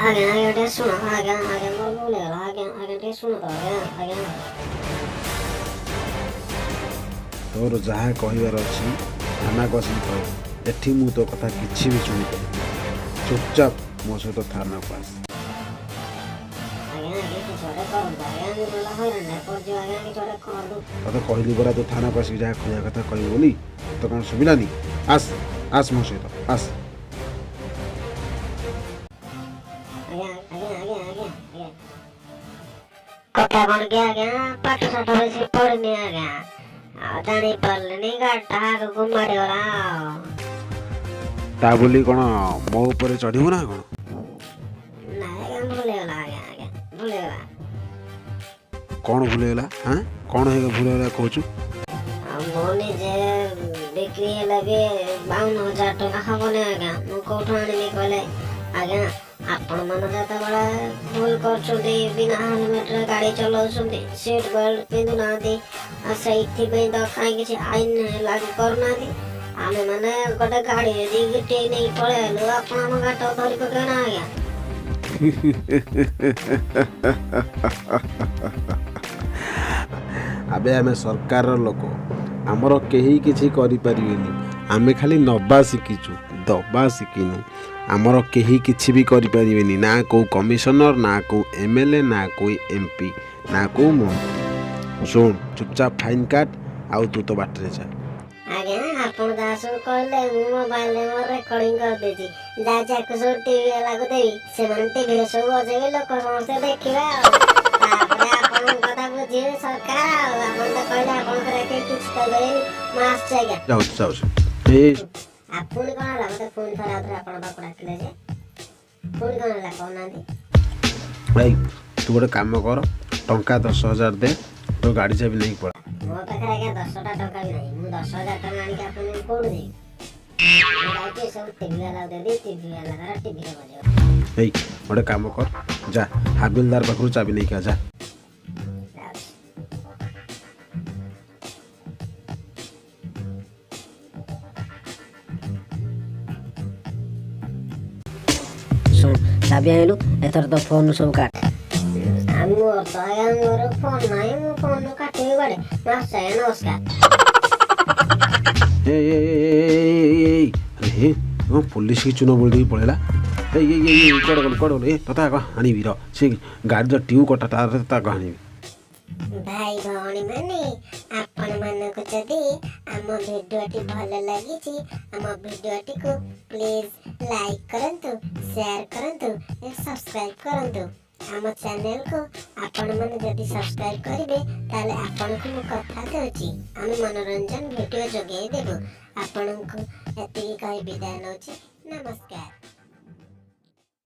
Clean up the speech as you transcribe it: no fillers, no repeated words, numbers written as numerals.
ଆଜ୍ଞା ଆଜ୍ଞା, ଟିକେ ଶୁଣ ଆଜ୍ଞା। ଆଜ୍ଞା, ମୋର ଭୁଲ ହେଇଗଲା ଆଜ୍ଞା। ଆଜ୍ଞା, ଟିକେ ଶୁଣ ତ ଆଜ୍ଞା। ଆଜ୍ଞା, ତୋର ଯାହା କହିବାର ଅଛି ଥାନାକୁ ଆସିକି କହିବୁ। ଏଠି ମୁଁ ତୋ କଥା କିଛି ବି ଶୁଣିପାରିବିନି। ଚୁପଚାପ ମୋ ସହିତ ଥାନାକୁ ଆସ। ଆଜ୍ଞା ଆଜ୍ଞା, କିଛି ଗୋଟେ କରନ୍ତୁ ଆଜ୍ଞା, ମୁଁ ନହେଲେ ହଇରାଣରେ ପଡ଼ିଯିବ ଆଜ୍ଞା। କିଛି ଗୋଟେ କରନ୍ତୁ। ତତେ କହିଲି ପରା, ତୁ ଥାନାକୁ ଆସିକି ଯାହା କହିବା କଥା କହିବୁ ବୋଲି। ତତେ କ'ଣ ଶୁଭିଲାନି? ଆସ, ଆସ, ମୋ ସହିତ ଆସ। ଆଜ୍ଞା ଆଜ୍ଞା ଆଜ୍ଞା ଆଜ୍ଞା ଆଜ୍ଞା, କଥା କ'ଣ କି ଆଜ୍ଞା, ପାଠ ସାଠ ବେଶୀ ପଢିନି ଆଜ୍ଞା, ଆଉ ଜାଣି ପାରିଲିନି, ଗାଡ଼ିଟା ଆଗକୁ ମାଡ଼ିଗଲା ଆଉ। ତା ବୋଲି କ'ଣ ମୋ ଉପରେ ଚଢ଼ିବୁ ନା କ'ଣ? ନାଇଁ ଆଜ୍ଞା, ଭୁଲ ହେଇଗଲା ଆଜ୍ଞା। ଆଜ୍ଞା, ଭୁଲ ହେଇଗଲା। କ'ଣ ଭୁଲ ହେଇଗଲା? ହାଁ, କ'ଣ ହେଇଗଲା ଭୁଲ ହେଇଗଲା କହୁଛୁ? ଆଉ ମୁଁ ନିଜେ ବିକ୍ରି ହେଲେ ବି 52,000 ଟଙ୍କା ହବନି ଆଜ୍ଞା। ମୁଁ କୋଉଠୁ ଆଣିବି କହିଲେ ଆଜ୍ଞା? ଆପଣମାନେ ଯେତେବେଳେ ଭୁଲ କରୁଛନ୍ତି, ବିନା ହେଲମେଟରେ ଗାଡ଼ି ଚଲାଉଛନ୍ତି, ସିଟ୍ ବେଲ୍ଟ ପିନ୍ଧୁନାହାନ୍ତି, ଆଉ ସେଇଥିପାଇଁ ତ କାହିଁ କିଛି ଆଇନ ଲାଗୁ କରୁନାହାନ୍ତି। ଆମେମାନେ ଗୋଟେ ଗାଡ଼ି ଯଦି ଗୋଟିଏ ନେଇକି ପଳେଇଲୁ, ଆପଣ ଆମ ଗାଡ଼ିଟାକୁ ଧରି ପକେଇବେ ନା ଆଜ୍ଞା? ଆବେ, ଆମେ ସରକାରର ଲୋକ, ଆମର କେହି କିଛି କରିପାରିବେନି। ଆମେ ଖାଲି ନବା ଶିଖିଛୁ, ଦବା ଶିଖିନୁ। ଆମର କେହି କିଛି ବି କରିପାରିବେନି, ନା କେଉଁ କମିଶନର, ନା କେଉଁ ଏମଏଲଏ, ନା କେଉଁ ଏମପି, ନା କେଉଁ ମନ୍ତ୍ରୀ। ଶୁଣ, ଚୁପଚାପ ଫାଇନ୍ କାଟ ଆଉ ତୁ ତୋ ବାଟରେ ଯା। ଆଜ୍ଞା, ଆପଣ ଯାହା ସବୁ କହିଲେ ମୁଁ ମୋବାଇଲରେ ମୋର ରେକର୍ଡିଂ କରିଦେଇଛି। ଯାଉଛି, ଆକୁ ସବୁ ଟିଭି ବାଲାକୁ ଦେବି, ସେମାନେ ଟିଭିରେ ସବୁ ବଜେଇବେ, ଲୋକ ସମସ୍ତେ ଦେଖିବେ, ଆଉ ତାପରେ ଆପଣଙ୍କ କଥା ବୁଝିବେ ସରକାର। ଆଉ ଆପଣ ତ କହିଲେ ଆପଣଙ୍କର କେହି କିଛି କରିପାରିବେନି। ମୁଁ ଆସୁଛି ଆଜ୍ଞା। ଯାଉଛି, ଯାଉଛି ଏ। ଆଉ ପୁଣି କ'ଣ ହେଲା? ମତେ ପୁଣି ଥରେ ଆଉଥରେ ଆପଣଙ୍କ ପାଖକୁ ଡାକିଲେ ଯେ, ପୁଣି କ'ଣ ହେଲା କହୁନାହାନ୍ତି? ଭାଇ, ତୁ ଗୋଟେ କାମ କର, ଟଙ୍କା 10,000 ଦେ, ତୋ ଗାଡ଼ି ଚାବି ନେଇକି ପଳା। ମୋ ପାଖରେ ଆଜ୍ଞା 10ଟା ଟଙ୍କା ବି ନାହିଁ। ମୁଁ 10,000 ଟଙ୍କା ଆଣିକି ଆପଣଙ୍କୁ କୋଉଠୁ ଦେବି? ମୁଁ ଯାଉଛି, ସବୁ ଟିଭି ବାଲାକୁ ଦେଇଦେବି, ଟିଭି ବାଲା ତାର ଟିଭିରେ ବଜେଇବ। ଏଇ, ଗୋଟେ କାମ କର, ଯା ହାବିଲଦାର ପାଖରୁ ଚାବି ନେଇକି ଆ, ଯା। ଯାଉଛି। ଶୁଣ, ଚାବି ଆଣିଲୁ, ଏଥର ତ ଫୋନ୍ ସବୁ କାଟ। ଆଉ ମୋର ତ ଆଜ୍ଞା, ମୋର ଫୋନ୍ ନାହିଁ, ମୁଁ ଫୋନ୍ କାଟିବି କୁଆଡ଼େ? ମୁଁ ଆସୁଛି ଆଜ୍ଞା, ନମସ୍କାର। ଏ ଏ ଏ ଏ ଏ ଏ, ଆରେ ହେ, କ'ଣ ପୋଲିସ କି ଚୂନ ବୋଳି ଦେଇକି ପଳେଇଲା? ଏଇ ଏଇ ଏଇ ଏଇ, କୁଆଡ଼େ ଗଲୁ, କୁଆଡ଼େ ଗଲୁ? ଏ, ତତେ ଆଗ ହାଣିବି ର। ସେ ଗାଡ଼ିର ଟ୍ୟୁ କଟା ତାର ତାକୁ ହାଣିବି। ଭାଇ ଭଉଣୀମାନେ, ଆପଣମାନଙ୍କୁ ଯଦି ଆମ ଭିଡ଼ିଓଟି ଭଲ ଲାଗିଛି, ଆମ ଭିଡ଼ିଓଟିକୁ ପ୍ଲିଜ୍ ଲାଇକ୍ କରନ୍ତୁ, ସେୟାର କରନ୍ତୁ, ସବସ୍କ୍ରାଇବ୍ କରନ୍ତୁ ଆମ ଚ୍ୟାନେଲକୁ। ଆପଣମାନେ ଯଦି ସବସ୍କ୍ରାଇବ୍ କରିବେ, ତାହେଲେ ଆପଣଙ୍କୁ ମୁଁ କଥା ଦେଉଛି, ଆମେ ମନୋରଞ୍ଜନ ଭିଡ଼ିଓ ଯୋଗାଇ ଦେବୁ ଆପଣଙ୍କୁ। ଏତିକି କହି ବିଦାୟ ନେଉଛି, ନମସ୍କାର।